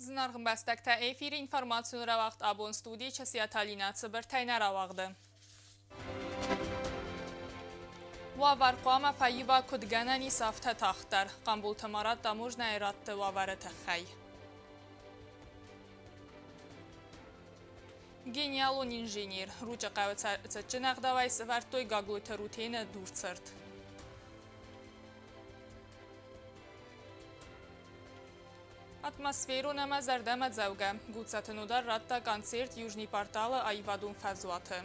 Зынаргъ ӕмбӕстӕгтӕ, эфиры информацион рауагъд абон студийы Часиаты Алинӕ цыбыртӕй нӕ рауагъды. Уавӕр хъуамӕ фӕива куыд гӕнӕн ис, афтӕ тагъддӕр. Хъамбулты Марат таможнӕйы радты уавӕры тыххӕй. Гениалон инженер. Ручъы хъӕуы цӕджджын ӕгъдауӕй сӕвӕрдтой Гаглойты Рутены дурцырт. Атмосферон ӕмӕ зӕрдӕмӕдзӕугӕ. Гуцаты Нодар радта концерт Южный порталы аивадон фӕзуаты.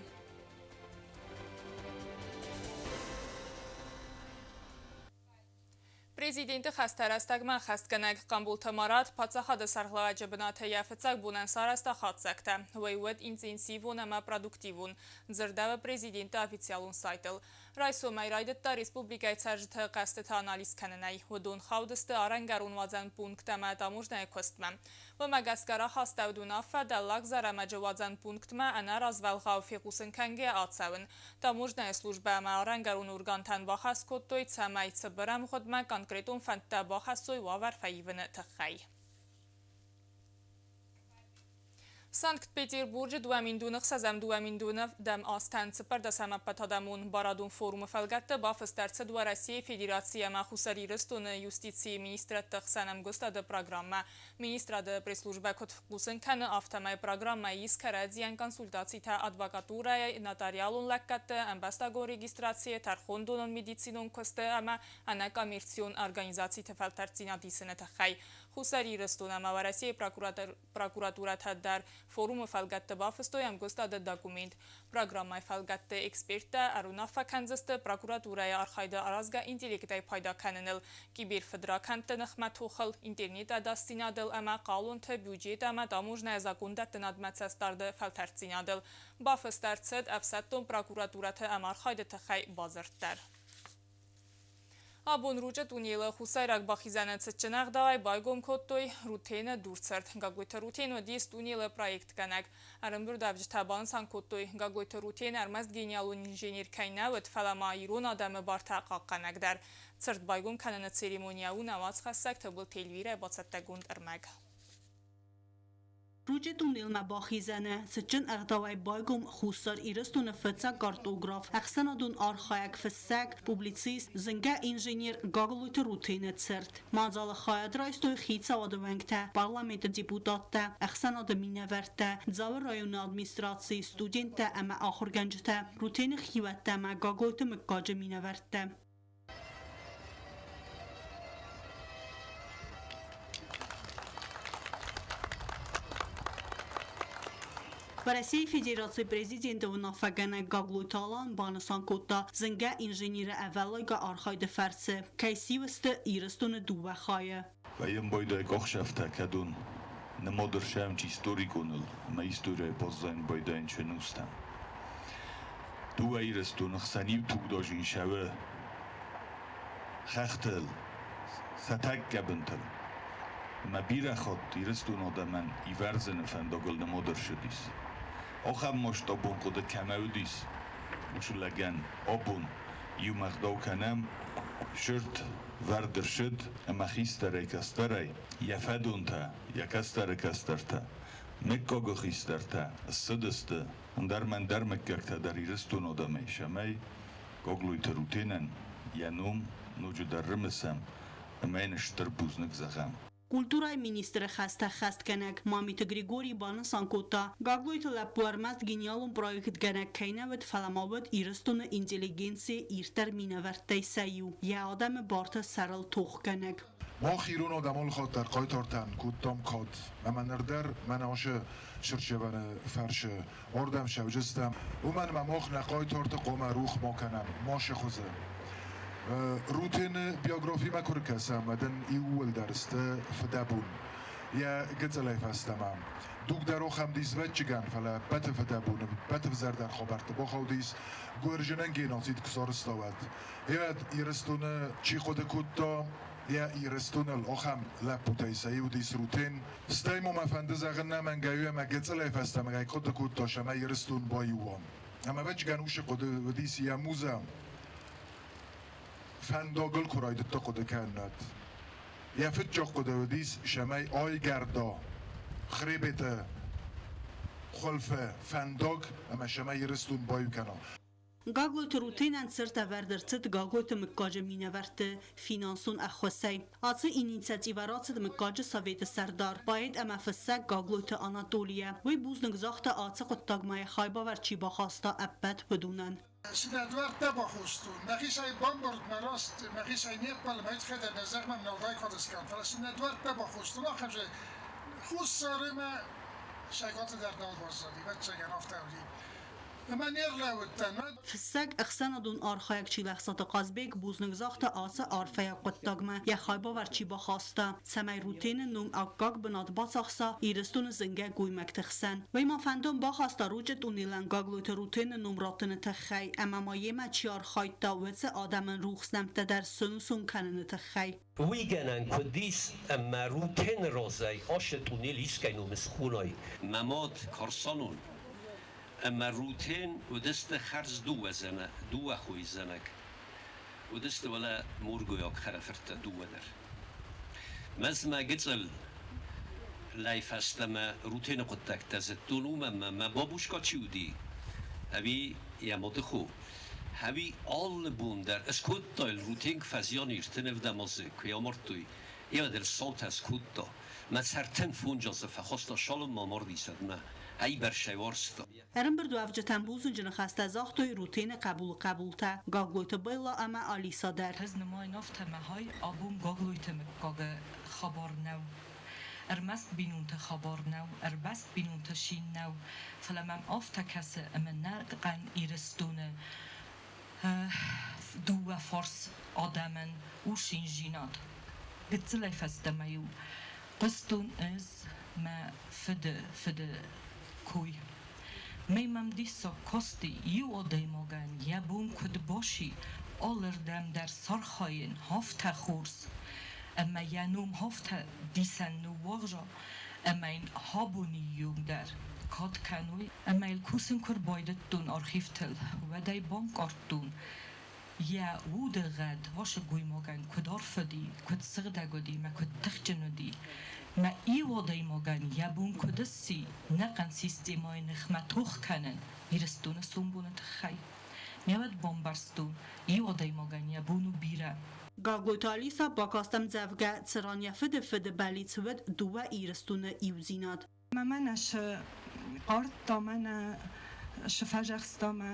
Президенты хӕстӕ рӕстӕгмӕ ӕххӕстгӕнӕг Хъамболты Марат паддзахады сӕргълӕууӕджы бынаты йӕ фыццаг бонӕн сарӕзта хатдзӕгтӕ. Уый уыд интенсивон ӕмӕ продуктивон, дзырдӕуы президенты официалон сайтыл. Райсомӕй райдыдта республикӕйы цӕрджыты хъӕстытӕ анализ кӕнынӕй. Уыдон хаудысты арӕнгӕрон уадзӕн пункт ӕмӕ таможнӕйы куыстмӕ. Уымӕ гӕсгӕ рахастӕуыд уынаффӕ Дӕллаг Зӕрӕмӕджы уадзӕн пунктмӕ ӕнӕ развӕлгъау фехъусын кӕнгӕйӕ ацӕуын. Таможнӕйы службӕ ӕмӕ арӕнгӕрон органтӕн бахӕс кодтой, цӕмӕй цыбыр ӕмгъуыдмӕ конкретон фӕндтӕ бахӕссой уавӕр фӕивыны тыххӕй. Санкт-Петербурджы 2006-2007 азтӕн цыппӕрдӕсӕм ӕппӕтадӕмон барадон форумы фӕлгӕтты бафыст ӕрцыд Уӕрӕсейы Федерацийы ӕмӕ Хуссар Ирыстоны юстицийы министрӕдты хсӕн ӕмгуыстады программӕ. Министрады пресс-службӕ куыд хъусын кӕны, афтӕмӕй программӕйы ис кӕрӕдзийӕн консультацитӕ адвокатурӕйы, нотариалон лӕггӕдты, ӕмбӕстагон регистрацийы, тӕрхондонон медицинон куысты ӕмӕ ӕнӕкоммерцион организациты фӕлтӕрддзинад исыны тыххӕй. Хуссар Ирыстон ӕмӕ Уӕрӕсейы прокуратурӕтӕ дӕр форумы фӕлгӕтты бафыстой ӕмгуыстады документ. Программӕйы фӕлгӕтты эксперттӕ ӕруынаффӕ кӕндзысты прокуратурӕйы архайды аразгӕ интеллектӕй пайда кӕныныл, киберфыдракӕндты ныхмӕ тохыл, интернет-ӕдасдзинадыл ӕмӕ хъалонты, бюджет ӕмӕ таможнӕйы закондӕттынадмӕ цӕстдарды фӕлтӕрддзинадыл. Бафыст ӕрцыд ӕфсӕддон прокуратурӕты ӕмархайды тыххӕй бадзырд дӕр. Абон Ручъы тунелы хуссайраг бахизӕны цытджын ӕгъдауӕй байгом кодтой Рутены дурцырт. Гаглойты Рутен уыдис тунелы проектгӕнӕг. Ӕрӕмбырдуӕвджытӕ банысан кодтой, Гаглойты Рутен ӕрмӕст гениалон инженер кӕй нӕ уыд, фӕлӕ ма ирон адӕмы бартӕ хъахъхъӕнӕг дӕр. Цырт байгом кӕныны церемонийӕ у нӕ уацхӕссӕг Тыбылты Эльвирӕ бацӕттӕгонд ӕрмӕг. Ручъы туннелмӕ бахизӕны цытджын ӕгъдауӕй байгом Хуссар Ирыстоны фыццаг картограф, ӕхсӕнадон архайӕг, фыссӕг, публицист, зынгӕ инженер Гаглойты Рутены цырт. Мадзалы хайад райстой хицауады уӕнгтӕ, парламенты депутаттӕ, ӕхсӕнады минӕвӕрттӕ, Дзауы районы администрацийы студенттӕ ӕмӕ ахуыргӕнджытӕ, Рутены хиуӕттӕ ӕмӕ Гаглойты мыггаджы минӕвӕрттӕ. Уӕрӕсейы Федерацийы Президенты уынаффӕгӕнӕг Гаглойты Алан банысан кодта, зынгӕ инженеры ӕвӕллайгӕ архайды фӕрцы кӕй сиу сты Ирыстоны дыууӕ хайы. Фӕембойдӕй къохсӕфтӕ кӕдон нымодырсӕм чи историконыл ӕмӕ историяйы баззайын байдайын се нустӕм. Дыууӕ Ирыстоны хсӕн иу тугдазин сӕвы хӕхтыл, сӕ тӕккӕ бынтыл. Ӕмӕ бирӕ хатт Ирыстоны адӕмӕн ивӕрдзыны фӕндагыл нымад ӕрцыдис. Ахӕм масштабон хъуыды кӕмӕ уыдис, уыцы лӕгӕн абон иумӕ ӕгъдау кӕнӕм, сырд вӕрд ӕрцыд ӕмӕ хистӕрӕй-кӕстӕрӕй йӕ фӕдонтӕ, йӕ кӕстӕры кӕстӕртӕ, мыггагы хистӕртӕ ссыдысты ӕндӕр мӕ ӕндӕр мыггӕгтӕ дӕр Ирыстоны адӕмӕй, цӕмӕй Гаглойты Рутенӕн йӕ ном ноджыдӕр рымысӕм ӕмӕ йын стыр бузныг зӕгъӕм. Культурӕйы министры хӕстӕ ӕххӕстгӕнӕг Мамиты Григорий банысан кодта, Гаглойты лӕппу ӕрмӕст гениалон проектгӕнӕг кӕй нӕ уыд, фӕлӕ ма уыд Ирыстоны интеллигенцийы ирддӕр минӕвӕрттӕй сӕ иу, йӕ адӕмы барты сӕрыл тохгӕнӕг. Мах ирон адӕм алыхатт дӕр хъайтартӕн кодтам кад, ӕмӕ ныр дӕр мӕнӕ ацы цыртдзӕвӕны фӕрсы ардӕм сӕвджыстӕм, уымӕн ӕмӕ мах нӕ хъайтарты хъуамӕ рух ма кӕнӕм машы хуызы. Рутены биографимӕ куы ркӕсӕм, уӕд ын иууылдӕр сты фыдӕбон. Йӕ гыццылӕй фӕстӕмӕ. Дуг дӕр ахӕм дисвӕдчыгӕн, фӕлӕ ӕппӕты фыдӕбоны, ӕппӕты взӕрдӕр хабӕртты бахаудис, Гуырджынӕн геноцид куы сарӕзта, уӕд. Йӕ Ирыстоны чи хъуыды кодта, йӕ Ирыстоныл ахӕм лӕппутӕй сӕ иу уыдис Рутен. Стӕй ма мӕ фӕнды зӕгъын нӕ мӕнгӕй ӕмӕ гыццылӕй фӕстӕмӕ кӕй хъуыды кодта, цӕмӕй Ирыстон баиу уа. Ӕмӕ ӕвӕццӕгӕн уыцы хъуыды уыдис йӕ музӕ фӕндагыл куы райдыдта хъуыды кӕнынад. Йӕ фыццаг хъуыды уыдис, цӕмӕй айгӕрда. Хъребеты хуылфы фӕндаг ӕмӕ семӕ Ирыстон баиу кӕна. Гаглойты Рутенӕн цырт ӕвӕрд ӕрцыд Гаглойты мыггаджы минӕвӕртты финансон ӕххуысӕй. Ацы инициативӕ рацыд мыггаджы советы сӕрдар, поэт ӕмӕ фыссӕг Гаглойты Анатолийӕ. Уый бузныг загъта, ацы хъуыддагмӕ йӕ хайбавӕрд чи бахаста, ӕппӕт уыдонӕн. Цынӕ дуӕрттӕ бахостон, мӕхицӕй бамбӕрдмӕ раст, мӕхицӕй не ппӕлы, мӕ хӕдӕ нӕ зӕгъмӕ нӕлдай кадыскан, фӕлӕ цынӕ дуӕрттӕ бахостон, ахӕм же Хуссары мӕ Сӕгаты дӕр нал баззади, ӕвӕццӕгӕн, афтӕ уыди. Ӕмӕ не рлӕууыдтӕн. Фыссӕг, ӕхсӕнадон архайӕг Чилӕхсаты Хъазбег бузныг загъта ацы арфӕйаг хъуыддагмӕ йӕ хайбавӕрд чи бахаста, цӕмӕй Рутены ном аккаг бынат бацахса Ирыстоны зынгӕ гоймӕгты хсӕн. Уый ма фӕндон бахаста Ручъы тъунелӕн Гаглойты Рутены ном раттыны тыххӕй ӕмӕ ма йемӕ чи архайдта, уыцы адӕмӕн рухс нӕмттӕ дӕр сӕнусон кӕныны тыххӕй. Уый гӕнӕн куыд ис, ӕмӕ Рутены разӕй ацы тъунел искӕй ном схонай? Мӕ мад Карсанон ӕмӕ Рутен уыдысты хӕрз дыууӕ хойы зӕнӕг. Уыдысты уӕлӕ мургойаг хӕрӕфырттӕ дыууӕ дӕр. Мӕзмӕ гыцъыл лӕй фӕстӕмӕ Рутены хъуыддӕгтӕ зыдтон, уымӕн ӕмӕ мӕ бабушка чи уыди, ӕви йӕ мады хо, ӕви алы бон дӕр скодта Рутен куы фӕзиан 37 азы, куы йӕ амардтой, йемӕ дӕр саутӕ скодта. Мӕ сӕртӕн фондз азы фӕхаста Шалынмӕ амардисӕдмӕ, ӕйбӕрсӕй уарзта. Ӕрӕмбырдуӕвджытӕн бузныджы ныхӕстӕ загътой Рутены хъӕбулы хъӕбултӕ Гаглойты Белла ӕмӕ Алиса дӕр. Ӕз нымайын афтӕ, мӕ хай абон Гаглойты мыггагы хабар нӕу. Ӕрмӕст бинонты хабар нӕу, ӕрмӕст бинонты цин нӕу, фӕлӕ мӕм афтӕ кӕсы, ӕмӕ нӕ хъӕн Ирыстоны дыууӕ фарс адӕмӕн у циндзинад. Гыццылӕй фӕстӕмӕ-иу хъуыстон ӕз мӕ фыды фыды кой. Мӕй мӕм диссаг касти, иу адӕймагӕн йӕ бон куыд баци алырдӕм дӕр сархайын афтӕ хорз, ӕмӕ йӕ ном афтӕ дисӕн ныууагъза, ӕмӕ йын абоны онг дӕр кад кӕной. Ӕмӕ йыл кусын куы рбайдыдтон архивтыл, уӕд ӕй банкъардтон, йӕ удыгъӕд ацы гоймагӕн куыд арф уыди, куыд сыгъдӕг уыди мӕ куыд тыхджын уыди. Мӕ иу адӕймагӕн йӕ бон куыд сси нӕхъӕн системӕйы ныхмӕ тох кӕнын Ирыстоны сомбоны тыххӕй. Ме уӕд бамбӕрстон, иу адӕймагӕн йӕ бон у бирӕ. Гаглойты Алиса бакаст ӕмдзӕвгӕ Цыран йӕ фыды фыды бӕллиц уыд дыууӕ Ирыстоны иудзинад. Мӕнӕ цы хъардта, мӕнӕ цы фӕзӕгъста мӕ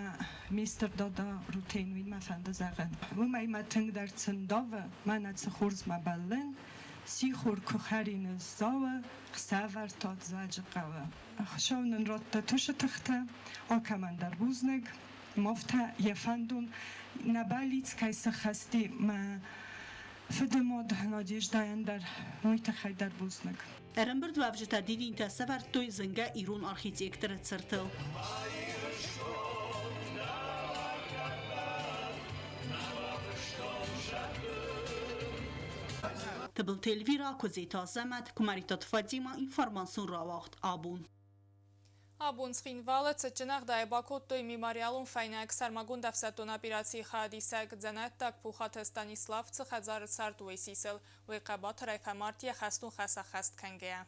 мистер Дада Рутен, уый мӕ фӕнды зӕгъын. Уымӕй мӕ тынгдӕр цы ндавы, мӕнӕ цы хорзмӕ бӕллын, сихор куы хӕрин Дзауы, хсӕвӕр та Дзӕуджыхъӕуы. Хуыцау нын радта тусы тыхтӕ, алкӕмӕн дӕр бузныг. Мафтӕ йӕ фӕндон нӕ бӕллиц кӕй сыххӕсти мӕ фыдымад Надеждӕйӕн дӕр, уый тыххӕй дӕр бузныг. Ӕрӕмбырдуӕвджытӕ дидинтӕ сӕвӕрдтой зынгӕ ирон архитекторы цыртыл. Тыбылты Эльвира, Куыдзеты Азӕмӕт, Куымӕридтаты Фатимӕ, информацион рауагъд «Абон». Абон Цхинвалы цытджын ӕгъдауӕй бакодтой мемориалон фӕйнӕг сӕрмагонд ӕфсӕддон операцийы хайадисӕг дзӕнӕттаг Пухаты Станислав цы хӕдзары цард, уый сисыл. Уый хъӕбатырӕй фӕмард йӕ хӕстон хӕс ӕххӕст кӕнгӕйӕ.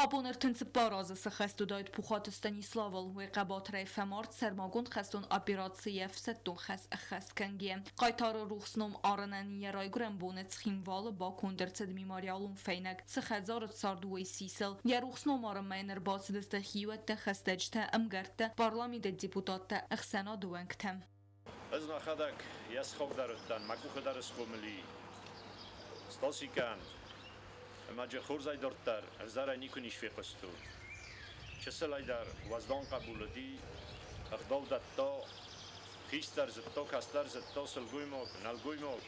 Абон 34 азы цы хӕст уыдаид Пухаты Станиславыл, уый хъӕбатырӕй фӕмард сӕрмагонд хӕстон операцийы ӕфсӕддон хӕс ӕххӕст кӕнгӕйӕ. Хъайтары рухс ном арынӕн йӕ райгуырӕн боны Цхинвалы баконд ӕрцыд мемориалон фӕйнӕг, цы хӕдзары цард, уый сисыл. Йӕ рухс ном арынмӕ йын ӕрбацыдысты хиуӕттӕ, хӕстӕджытӕ, ӕмгӕрттӕ, парламенты депутаттӕ, ӕхсӕнады уӕнгтӕ. Ӕз мӕхӕдӕг йӕ сыхаг дӕр уыдтӕн, мӕ къухы дӕр схъомыл и. Стасикӕн ӕмӕ джы хорзӕй дарддӕр ӕвзӕрӕй никуы низ фехъуыстон. Чысылӕй дӕр уӕздан хъӕбул уыди, ӕгъдау дӕтта, хистӕр зыдта, кӕстӕр зыдта, сылгоймаг, нӕлгоймаг.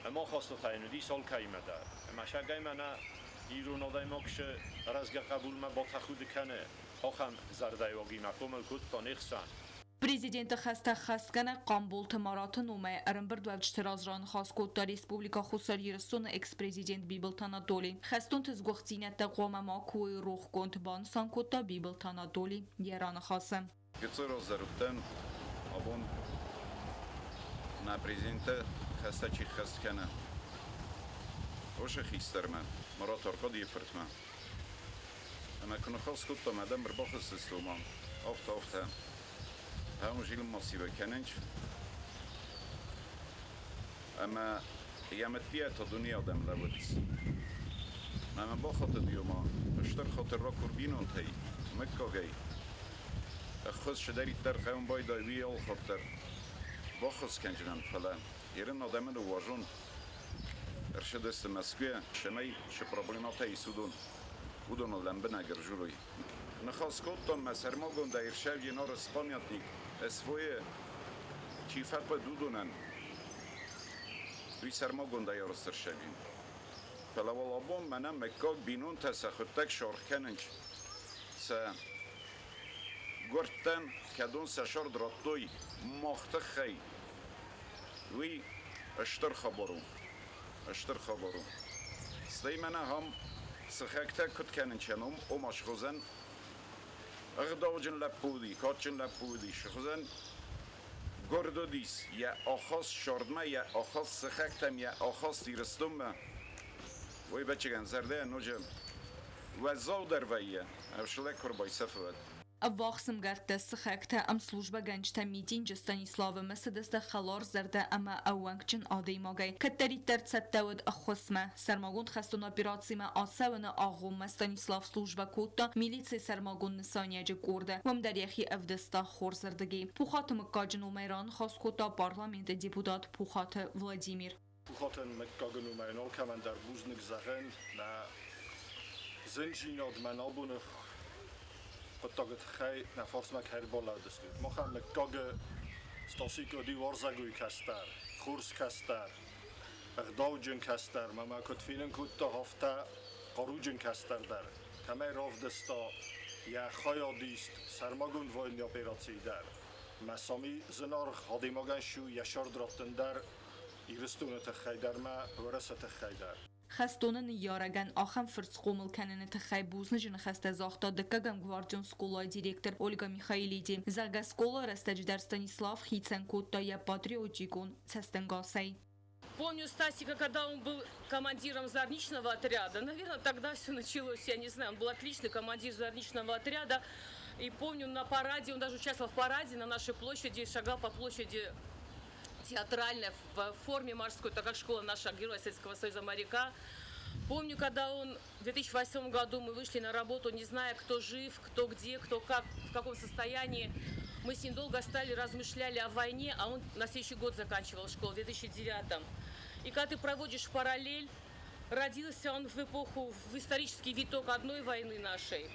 Ӕмӕ ахастытӕ йын уыдис алкӕимӕ дӕр. Ӕмӕ сагӕй мӕнӕ ирон адӕймаг цы рӕзгӕ хъӕбулмӕ батӕхуды кӕны, ахӕм зӕрдӕйыуагимӕ хъомыл кодта не хсӕн. Президенты хӕстӕ хӕсгӕнӕг Хъамболты Мараты номӕй ӕрӕмбырдуӕвджыты раз раныхас кодта Республикӕ Хуссар Ирыстоны экс-президент Бибылты Анатоли. Хӕстонты сгуыхтдзинӕдтӕ хъуамӕ макуы уой рохгонд, банысан кодта Бибылты Анатоли йӕ раныхасы. Гыццыл раздӕр уыдтӕн, абон нӕ президенты хӕстӕ чи ххӕст кӕны. Оши хистӕрмӕ, Марат Аркадийы фыртмӕ. Ӕмӕ куы ныхас кодтам, адӕм ӕрбахызтысты уымӕ, афтӕ, афтӕ. Хъӕуы зилын массивӕй кӕнынч. Ӕмӕ йӕм ӕддейӕ та дуне адӕм лӕууыдц. Мӕ бахатыди, ома, стыр хатыр ракур бинонтӕй, мыггагӕй. Ӕххуыс цыдӕриддӕр хъӕуын байдайы, уый алхатт дӕр баххуыс кӕнджынӕн, фӕлӕ Ирон адӕмы ныууарзон ӕрцыдысты Мӕскуыйӕ, цӕмӕй цы проблемӕтӕ ис, уыдон, уыдоныл лӕмбынӕг ӕрзурой. Ныхас кодтам мӕ сӕрмагондӕй ӕрсӕвджы Норыс памятник СВО-йы чи фӕхъуыд, уыдонӕн. Уый сӕрмагондӕй арӕзт ӕрсӕвджын. Фӕлӕ уал абон мӕнӕ мыггаг бинонтӕ сӕхуыдтӕг саргъ кӕнынц сӕ гуырдтӕн, кӕдон сӕ сӕрд радтой мах тыххӕй. Уый стыр хабар у, стыр хабар у. Стӕй мӕнӕ ахӕм сыхӕгтӕ куыд кӕнын кӕнӕм, ома схуызӕн ӕгъдауджын лӕппу уыди, кадджын лӕппу уыди, схуызӕн гуырд уыдис йӕ ахаст сӕрдмӕ, йӕ ахаст сыхӕгтӕм, йӕ ахаст Ирыстонмӕ. Уый бӕччыгӕн зӕрдӕйӕ ноджы уӕззаудӕр вӕййы, ӕвсылӕг куы ӕрбайсӕфы, уӕд. Ӕввахс ӕмгӕрттӕ, сыхӕгтӕ, ӕмслужбӕгӕнджытӕ митинджы Станиславы мысыдысты хӕларзӕрдӕ ӕмӕ ӕууӕнкджын адӕймагӕй. Кӕддӕриддӕр цӕттӕ уыд ӕххуысмӕ. Сӕрмагонд хӕстон операцимӕ ацӕуыны агъоммӕ Станислав службӕ кодта милицийы сӕрмагонд нысаниӕджы къорды. Уым дӕр йӕхи ӕвдыста хорзӕрдыгӕй. Пухаты мыггаджы номӕй раныхас кодта парламенты депутат Пухаты Владимир. Пухатӕн мыггагы номӕй алкӕмӕн дӕр бузныг зӕгъын, мӕ зындзинад мӕн абоны хъуыддагы тыххӕй нӕ фарсмӕ кӕй ӕрбалӕудзыстут. Махӕн мыггагы Стасик уыди уарзӕгой кӕстӕр, хорз кӕстӕр, ӕгъдауджын кӕстӕр, мӕ мӕ куыд фенын кодта, афтӕ хъаруджын кӕстӕр дӕр, кӕмӕй равдыста йӕ хайадист сӕрмагонд военный операцийы дӕр. Мӕ сами зынаргъ адӕймагӕн су йӕ сӕрд раттын дӕр Ирыстоны тыххӕй дӕр ма Уӕрӕсе тыххӕй дӕр. Хӕстоны ныййарӕгӕн ахӕм фырт схъомыл кӕныны тыххӕй бузныджы ныхӕстӕ загъта дыккӕгӕм гвардион скъолайы директор Ольга Михаилиди. Зӕгъгӕ, скъолайы рӕстӕджы дӕр Станислав хицӕн кодта йӕ патриотикон цӕстӕнгасӕй. Помню Стасика, когда он был командиром зарничного отряда. Наверное, тогда все началось, я не знаю. Он был отличный командир зарничного отряда. И помню, на параде, он даже участвовал в параде на нашей площади, шагал по площади театральной в форме морской, так как школа наша Героя Советского Союза моряка. Помню, когда он в 2008 году мы вышли на работу, не зная, кто жив, кто где, кто как, в каком состоянии. Мы с ним долго стали, размышляли о войне, а он на следующий год заканчивал школу, в 2009. И когда ты проводишь параллель, родился он в эпоху, в исторический виток одной войны нашей,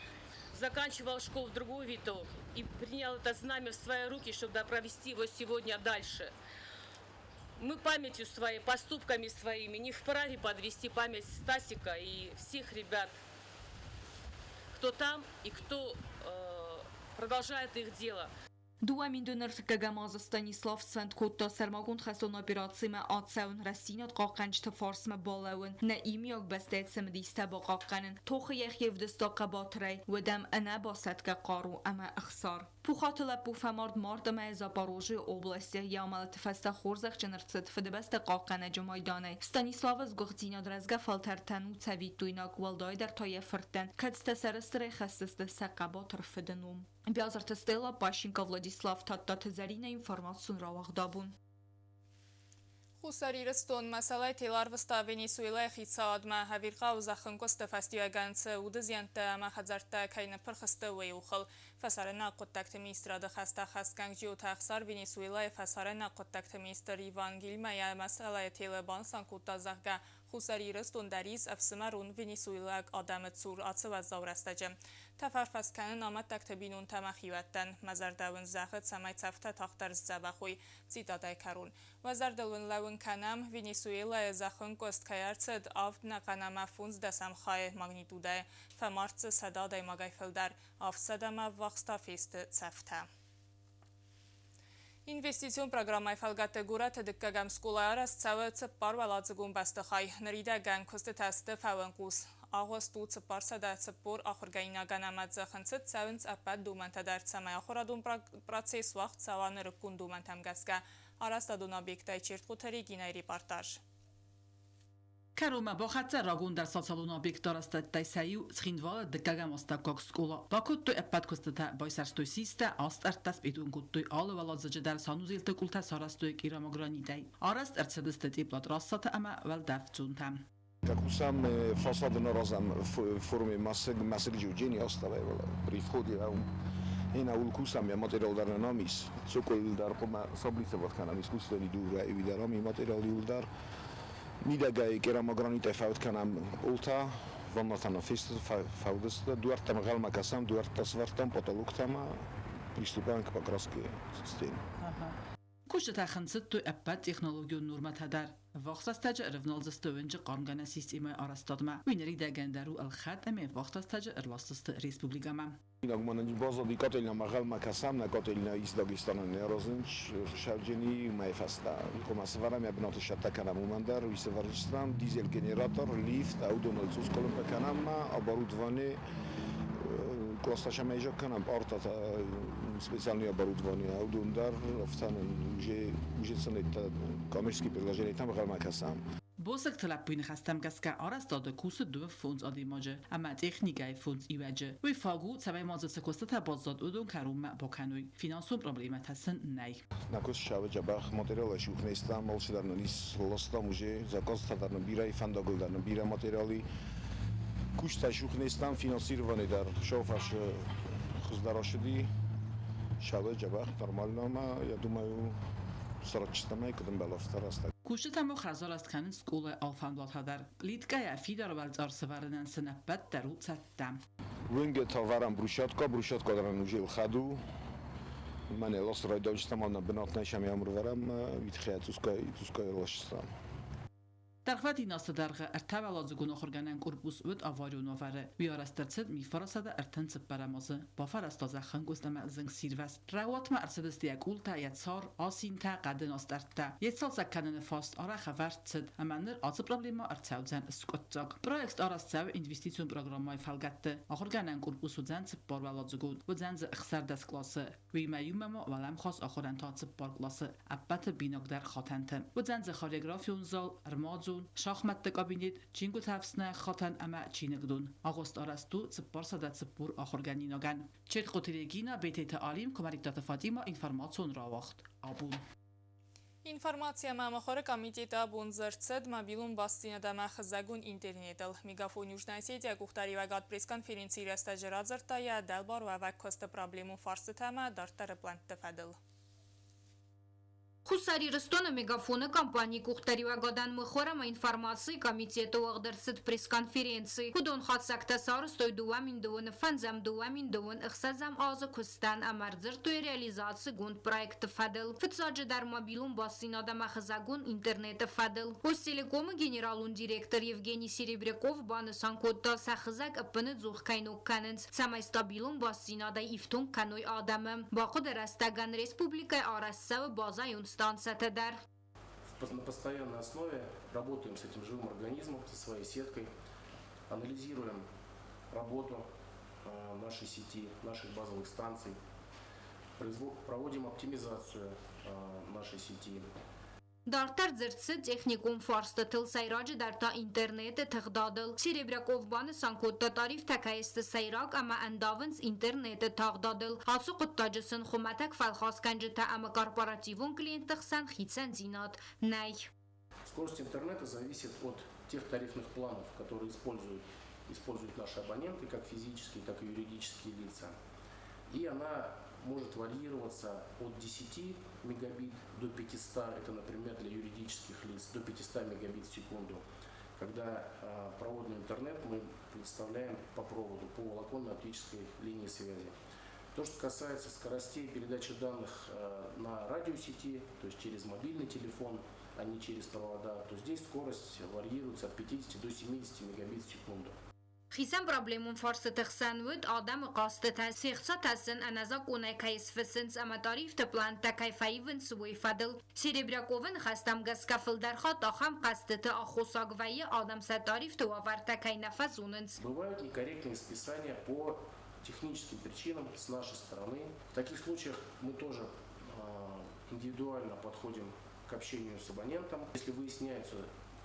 заканчивал школу в другой виток и принял это знамя в свои руки, чтобы провести его сегодня дальше. Мы памятью своей, поступками своими не вправе подвести память Стасика и всех ребят, кто там и кто продолжает их дело. 2004 азы Станислав сфӕнд кодта сӕрмагонд хӕстон операцимӕ ацӕуын, рӕстдзинад хъахъхъӕнджыты фарсмӕ балӕууын, нӕ иумиаг бӕстӕйы цымыдистӕ бахъахъхъӕнын. Тохы йӕхи ӕвдыста хъӕбатырӕй, уыд ӕм ӕнӕбасӕтгӕ хъару ӕмӕ ӕхсар. Пухаты лӕппу фӕмард март ӕмӕ Запорожьейы областы. Йӕ амӕлӕты фӕстӕ хорзӕхджын ӕрцыд Фыдыбӕстӕ хъахъхъӕнӕджы майданӕй. Станиславы сгуыхтдзинад рӕзгӕ фӕлтӕртӕн у цӕвиттойнаг, уӕлдайдӕр та йӕ фырттӕн, кӕцытӕ сӕрыстырӕй хӕсдзысты сӕ хъӕбатыр фыды ном. Биазырты Стелла, Пащенко Владислав, Тадтаты Зӕринӕ информацион рауагъдабон. Хуссар Ирыстон мӕсӕлӕй тел арвыста Венесуэлӕйы хицауадмӕ ӕвирхъау зӕххӕнкъуысты фӕстиуӕгӕн цы уды зиӕнттӕ ӕмӕ хӕдзӕрттӕ кӕй ныппырх сты, уый охыл. Фӕсарӕйнаг хъуыддӕгты министрады хӕстӕ хӕсгӕнг Джиоты Ӕхсар Венесуэлӕйы фӕсарӕйнаг хъуыддӕгты министр Иван Гильмӕ йӕ мӕсӕлӕйы телы банысан кодта, зӕгъгӕ, Хуссар Ирыстон дӕр ис ӕфсымӕрон венесуэлаг адӕмы цур ацы уӕззау рӕстӕджы. Тӕфӕрфӕс кӕнын амӕттӕгты бинонтӕ ӕмӕ хиуӕттӕн. Мӕ зӕрдӕ уын зӕгъы, цӕмӕй цӕфтӕ тагъддӕр сдзӕбӕх уой. Цитатӕйы кӕрон. Уӕ зӕрдыл уын лӕууын кӕнӕм, Венесуэлӕйы зӕххӕнкъуыст кӕй ӕрцыд авд нӕхъӕн ӕмӕ фондздӕсӕм хайы магнитудӕйы. Фӕмард дзы 100 адӕймагӕй фылдӕр, 700-мӕ ӕввахс та фесты цӕфтӕ. Инвестицион программӕйы фӕлгӕтты горӕты дыккӕгӕм скъолайы арӕзт цӕуы цыппаруӕладзыгон бӕстыхай. Ныридӕгӕн куыстытӕ сты фӕуӕнхъус. Агъуыст у 440 ахуыргӕнинагӕн ӕмӕ дзы хынцыд цӕуынц ӕппӕт домӕнтӕ дӕр, цӕмӕй ахуырадон процесс уагъд цӕуа нырыккон домӕнтӕм гӕсгӕ. Арӕзтадон объекттӕй Чертхъоты Регинӕйы репортаж. Кӕронмӕ бахӕццӕ рагондӕр социалон объекты арӕзтӕдтӕй сӕ иу Цхинвалы дыккӕгӕм астӕуккаг скъола. Бакодтой ӕппӕт куыстытӕ, байсӕрстой систӕ, астъӕрдтӕ спъетон кодтой, алы уӕладзыджы дӕр санузелты къултӕ сарӕзтой керамогранитӕй. Арӕзт ӕрцыдысты теплотрассӕтӕ ӕмӕ уӕлдӕфдзонтӕ. Как сам фасады наразам форме масыг масыг жуджени оставил при входе ена улкусам я материал дар намис цокол дар қома саблица канам искусственный дура и видарами материал юлдар მიდაგაი კერამოგრანიტე ფავთქანამ ულთა ვანნათანა ფის ფავდესτα дуартам ღალმაკასამ дуარტას ვარტამ потолоктама приступаем к покраске стен. Куыстытӕ хынцыдтой ӕппӕт технологион нормӕтӕ дӕр. Ӕввахс рӕстӕджы ӕрӕвналдзысты уынджы хъармгӕнӕн системӕйы арӕзтадмӕ. Уый ныридӕгӕн дӕр у ӕлхӕд ӕмӕ ӕввахс рӕстӕджы ӕрласдзысты республикӕмӕ. Базади кателна мӕгъӕлмӕ кӕсӕм, нӕ кателна ис Дагестаны не аразынч, Шавджени мӕйфӕстӕ. Хъуамӕ сӕвӕрӕм, йӕ бынаты сӕттӕ кӕнӕм уымӕн дӕр, уый сӕвӕрдзыстӕм дизель-генератор, лифт, аудоныл цъус къуылымпы кӕнӕм ма, оборудование, класстӕ сӕмӕйзаг кӕнӕм, партӕтӕ, специальное оборудование, аудон дӕр, афтӕ нын уже ценетӕ, коммерческий предложениетӕм ӕнхъӕлмӕ кӕсӕм. Босыкты лӕппуйы ныхӕстӕм гӕсгӕ арӕзтады кусы дыууӕ фондз адӕймаджы ӕмӕ техникӕйы фондз иуӕджы. Уый фаг у, цӕмӕй ма дзы цы куыстытӕ баззад, уыдон кӕронмӕ бакӕной. Финансон проблемӕтӕ сын нӕй. Нӕ куыст цӕуы дзӕбӕх, материалӕй цух не стӕм, алцыдӕр нын ис, ластам уже, заказтӕ дӕр нын бирӕ, фӕндагыл дӕр нын бирӕ материал и. Куыстӕй цух не стӕм, финансирование дӕр Хуыцауы хуыздӕр ацыди. Цӕуы дзӕбӕх, нормально ӕмӕ, я думаю, сӕрӕдджытӕм ӕй куыд ӕмбӕлы, афтӕ рӕстӕг. Кусджытӕ ма хӕрзарӕзт кӕнынц скъолайы алфӕмблатӕ дӕр. Плиткӕйӕ фидар уӕлцъар сӕвӕрынӕн сын ӕппӕт дӕр у цӕттӕ. Уынгы та вӕрӕм брусчатка, брусчатка дӕр нын уже ӕлхӕд у. Мӕнӕ ласт райдайдзыстӕм, ӕмӕ бынат нӕ сӕм ӕмырвӕрӕм, уый тыххӕй цъусгай ӕрласдзыстӕм. Дӕргъвӕтин азты дӕргъы ӕртӕуӕладзыгон ахуыргӕнӕн корпус уыд аварион уавӕры. Уый арӕзт ӕрцыд 1434 азы. Бафӕрӕзта зӕххӕнкъуыст ӕмӕ зынгсирвӕзт. Раууатмӕ ӕрцыдысты йӕ къултӕ, йӕ цар, асинтӕ, хъӕдын астӕрдтӕ. Йе сцалцӕг кӕныны фарст арӕх ӕвӕрд цыд, ӕмӕ ныр ацы проблемӕ ӕрцӕудзӕн скъуыддзаг. Проект арӕзт цӕуы инвестицион программӕйы фӕлгӕтты. Ахуыргӕнӕн корпус уыдзӕн цыппаруӕладзыгон, уыдзӕн дзы 16 къласы. Уыимӕ иумӕ ма уӕлӕмхас ахуырӕн та цыппар къласы, ӕппӕты бинагдӕр хатӕнты. Уыдзӕн дзы хореографион зал, ӕрмадзон, шахмӕтты кабинет, чингуытӕ ӕфснайӕг хатӕн ӕмӕ чиныгдон. Агъуыст арӕзт у 440 ахуыргӕнинагӕн. Чертхъоты Регина, Бететы Алим, Куымӕридтаты Фатимӕ, информацион рауагъд Абон. Информаци ӕмӕ мыхуыры комитеты абон дзырд цыд мобилон бастдзинад ӕмӕ хызӕгон интернетыл. Мегафон Южная Осетия къухдариуӕгад пресс-конференцийы рӕстӕджы радзырдта йӕ дӕлбаруӕвӕг куысты проблемон фарстытӕ ӕмӕ дарддӕры плӕнтты фӕдыл. Хуссар Ирыстоны Мегафон-ы компанийы къухдариуӕгадӕн мыхуыр ӕмӕ информацийы комитеты уагъд ӕрцыд пресс-конференци. Уыдон хатдзӕгтӕ сарӕзтой 2025-ӕм, 2026-ӕм азы куыстӕн ӕмӕ ӕрдзырдтой реализацигонд проектты фӕдыл. Фыццаджыдӕр мобилон бастдзинад ӕмӕ хызӕгон интернеты фӕдыл. Остелеком-ы генералон директор Евгений Серебряков банысан кодта, сӕ хызӕг ӕппынӕдзух кӕй ног кӕнынц, цӕмӕй стабилон бастдзинадӕй ифтонг кӕной адӕмы. Бахъуыды рӕстӕгӕн республикӕйы арӕзт цӕуы базӕйон станцӕтӕ дӕр. На постоянной основе работаем с этим живым организмом, со своей сеткой, анализируем работу нашей сети, наших базовых станций, проводим оптимизацию нашей сети. Дарддӕр дзырд цыд техникон фарстытыл, сӕйраджыдӕр та интернеты тыгъдадыл. Серебряков банысан кодта, тарифтӕ кӕй сты сӕйраг ӕмӕ ӕндавынц интернеты тагъдадыл. Ацы хъуыддаджы сын хуымӕтӕг фӕлхасгӕнджытӕ ӕмӕ корпоративон клиентты хсӕн хицӕндзинад нӕй. Скорость интернета зависит от тех тарифных планов, которые используют наши абоненты, как физические, так и юридические лица. И она может варьироваться от 10 мегабит до 500, это, например, для юридических лиц, до 500 мегабит в секунду. Когда проводной интернет мы предоставляем по проводу, по волоконно-оптической линии связи. То, что касается скоростей передачи данных на радиосети, то есть через мобильный телефон, а не через провода, то здесь скорость варьируется от 50 до 70 мегабит в секунду. Хицӕн проблемон фарстыты хсӕн уыд адӕмы хъӕстытӕ, се хцатӕ сын ӕнӕзакъонӕй кӕй сфыссынц ӕмӕ тарифты плантӕ кӕй фӕивынц, уый фӕдыл. Серебряковы ныхӕстӕм гӕсгӕ фылдӕр хатт ахӕм хъӕстыты аххосаг вӕййы, адӕм сӕ тарифты уавӕртӕ кӕй нӕ фӕзонынц. Бывают некорректные списания по техническим причинам с нашей стороны. В таких случаях мы тоже индивидуально подходим к общению с абонентом. Если выясняется,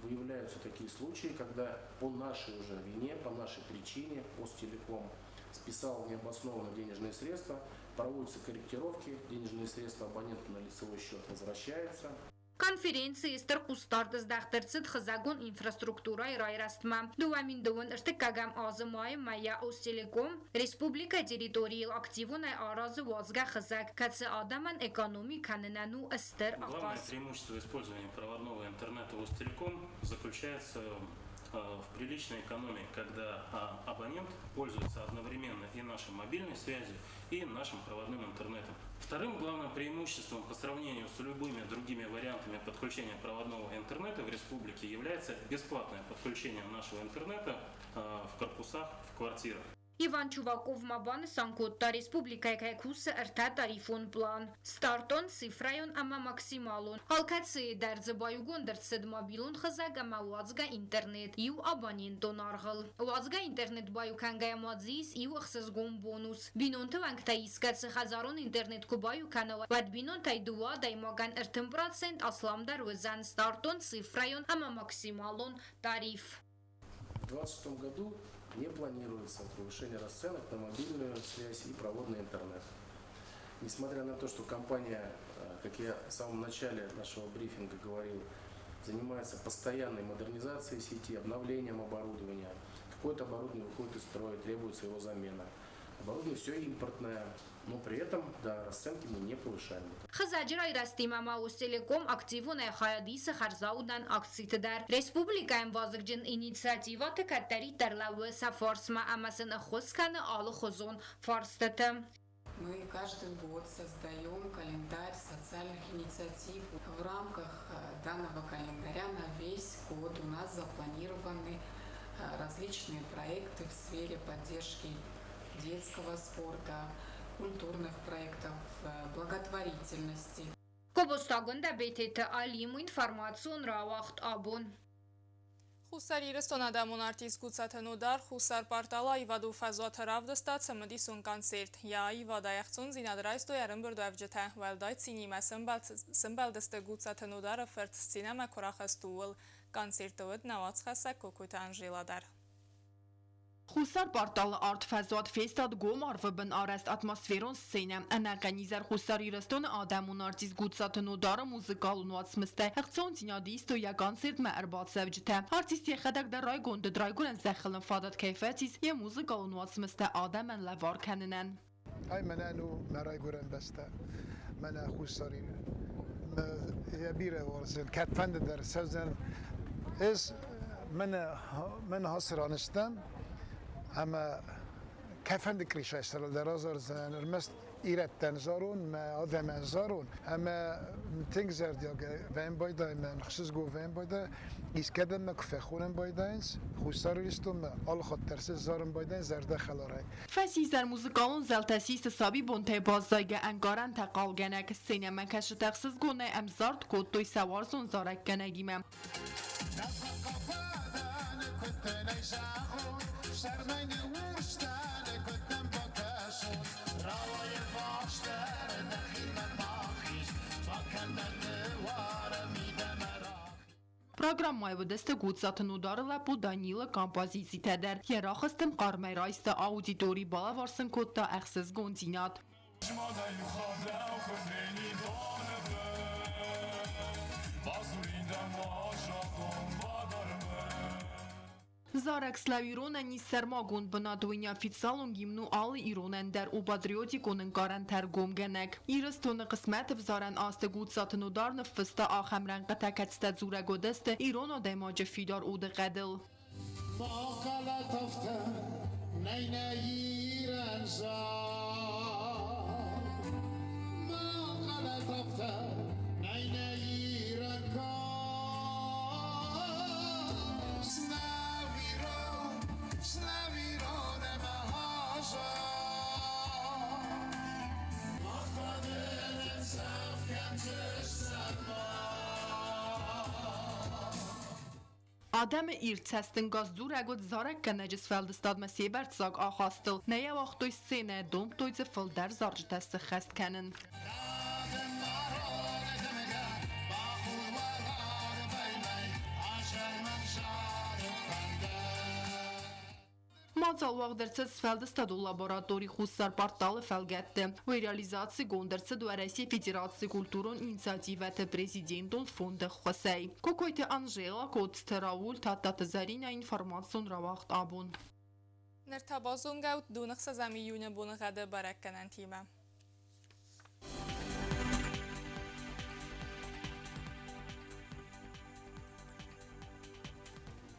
Выявляются такие случаи, когда по нашей уже вине, по нашей причине Остелеком списал необоснованно денежные средства, проводятся корректировки, денежные средства абоненту на лицевой счет возвращаются. Конференцийы стыр хъусдард здӕхт ӕрцыд хызӕгон инфраструктурӕйы райрӕзтмӕ. 2021 азы майы мӕйӕ Остелеком республикӕйы территорийыл активонӕй аразы уадзгӕ хызӕг, кӕцы адӕмӕн экономи кӕнынӕн у стыр Главное ахъаз. преимущество использования проводного интернета Остелеком заключается в приличной экономии, когда абонент пользуется одновременно и нашей мобильной связью, и нашим проводным интернетом. Вторым главным преимуществом по сравнению с любыми другими вариантами подключения проводного интернета в республике является бесплатное подключение нашего интернета в корпусах, в квартирах. Иван Чуваков ма банысан кодта, республикӕйы кӕй кусы ӕртӕ тарифон план: стартон, цифрӕйон ӕмӕ максималон. Алкӕцыйы дӕр дзы баиугонд ӕрцыд мобилон хызӕг ӕмӕ уадзгӕ интернет иу абонентон аргъыл. Уадзгӕ интернет баиу кӕнгӕйӕ ма дзы ис иу ӕхсызгон бонус. Бинонты уӕнгтӕй искӕцы хӕдзарон интернет куы баиу кӕна, уӕд бинонтӕй дыууӕ адӕймагӕн 30% асламдӕр уыдзӕн стартон, цифрӕйон ӕмӕ максималон тариф. В 2026 году не планируется повышение расценок на мобильную связь и проводный интернет. Несмотря на то, что компания, как я в самом начале нашего брифинга говорил, занимается постоянной модернизацией сети, обновлением оборудования. Какое-то оборудование выходит из строя, требуется его замена. Оборудование все импортное, но при этом, да, расценки мы не повышаем. Хызӕджы райрӕзтимӕ ма Остелеком активонӕй хайад исы хӕрзаудӕн акциты дӕр. Республикӕйӕн вазыгджын инициативӕты кӕддӕриддӕр лӕууы сӕ фарсмӕ ӕмӕ сын ӕххуыс кӕны алыхуызон фарстыты. Мы каждый год создаем календарь социальных инициатив. В рамках данного календаря на весь год у нас запланированы различные проекты в сфере поддержки детского спорта, культурных проектов, благотворительности. Гобозты Агуындӕ, Бететы Алим, информацион рауагъд Абон. Хуссар Ирыстоны адӕмон артист Гуцаты Нодар Хуссар порталы аивадон фӕзуаты равдыста цымыдисон концерт. Йӕ аивадӕй ӕхцондзинад райстой ӕрӕмбырдуӕвджытӕ. Уӕлдай цинимӕ сӕмбӕлдысты Гуцаты Нодары фырт сценӕмӕ куы рахызт, ууыл. Концерты уыд нӕ уацхӕссӕг Кокойты Анжела дӕр. Хуссар порталы арт фӕзуат фестад гом арвы бын арӕзт атмосферон сценӕ. Ӕнӕхъӕн изӕр Хуссар Ирыстоны адӕмон артист Гуцаты Нодары музыкалон уацмыстӕ ӕхцондзинад истой йӕ концертмӕ ӕрбацӕуджытӕ. Артист йӕхӕдӕг дӕр райгонд уыд, райгуырӕн зӕххыл ын фадат кӕй фӕцис йӕ музыкалон уацмыстӕ адӕмӕн лӕвар кӕнынӕн. Ай мӕнӕн у мӕ райгуырӕн бӕстӕ, мӕнӕ Хуссар Ир. Йӕ бирӕ уарзын, кӕдфӕнды дӕр цӕудзӕн. Ӕз мӕнӕ мӕнӕ ацы ран стӕм ӕмӕ кӕфӕнды кришайы сӕрыл дӕр азардзынӕн, ӕрмӕст ирӕттӕн зарон, мӕ адӕмӕн зарон. Ӕмӕ тынг зӕрдиагӕй вӕййын байдайы, мӕн ӕхсызгон вӕййын байдайы, искӕдӕм мӕ куы фӕхонӕн байдайынц, Хуссар Ирыстонмӕ алыхатт дӕр сӕ зарын байдайын зӕрдӕхӕларӕй. Фӕсизӕр музыкалон зӕлтӕ систы сабибонтӕй баззайгӕ ӕнкъарӕнтӕ хъалгӕнӕг. Сценӕмӕ кӕсджытӕ ӕхсызгонӕй ӕмзард кодтой сӕ уарзон зарӕггӕнӕгимӕ. Программӕйы уыдысты Гуцаты Нодары лӕппу Данилы композицитӕ дӕр. Йӕ рахызт ын хъармӕй райста аудитори, балӕвар сын кодта ӕхсызгондзинад. Зарӕг Слӕу иронӕн ис сӕрмагонд бынат, уый неофициалон гимн у алы иронӕн дӕр, у патриотикон ӕнкъарӕнтӕ ӕргомгӕнӕг. Ирыстоны хъысмӕты ӕвзарӕн азты Гуцаты Нодар ныффыста ахӕм рӕнхъытӕ, кӕцытӕ дзурӕг уыдысты ирон адӕймаджы фидар удыхъӕдыл. Бахъӕлӕтӕфтӕ нӕй нӕ Ирӕн зар. Бахъӕлӕтӕфтӕ нӕй нӕ Ирӕн кар. Славирон, славирон ӕмӕ хазар. Махадӕн цӕф Адӕмы ирд цӕстӕнгас дзурӕг уыд зарӕггӕнӕджы сфӕлдыстадмӕ се бӕрцаг ахастыл. Нӕ йӕ уагътой сценӕ, домдтой дзы фылдӕр зарджытӕ сыххӕст кӕнын. Мадзал уагъд ӕрцыд сфӕлдыстадон лаборатори Хуссар порталы фӕлгӕтты. Уый реализацигонд ӕрцыд Уӕрӕсейы Федерацийы культурон инициативӕты президентон фонды ӕххуысӕй. Кокойты Анжела, Коцты Рауль, Тадтаты Зӕринӕ информацион рауагъд абон. Ныр та базонгӕ ут доны 6 июны боныгъӕды бӕрӕггӕнӕнтимӕ.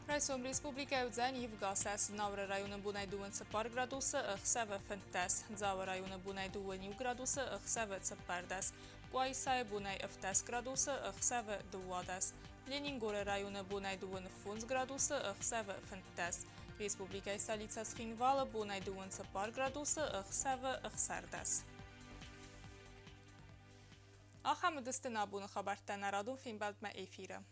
Райсом республикӕ уыдзӕн ивгӕ Знауыры районы бонӕй 24 градусы, ӕхсӕвы 15, Дзауы районы бонӕй 21 градусы, ӕхсӕвы 14, Къуайсайы бонӕй 17 градусы, ӕхсӕвы 12, Ленингоры районы бонӕй 25 градусы, ӕхсӕвы 15, Республикӕйы столицӕ Цхинвалы бонӕй 24 градусы, ӕхсӕвы 16. Ахӕм уыдысты нӕ абоны хабӕрттӕ нӕ радон фембӕлдмӕ эфиры.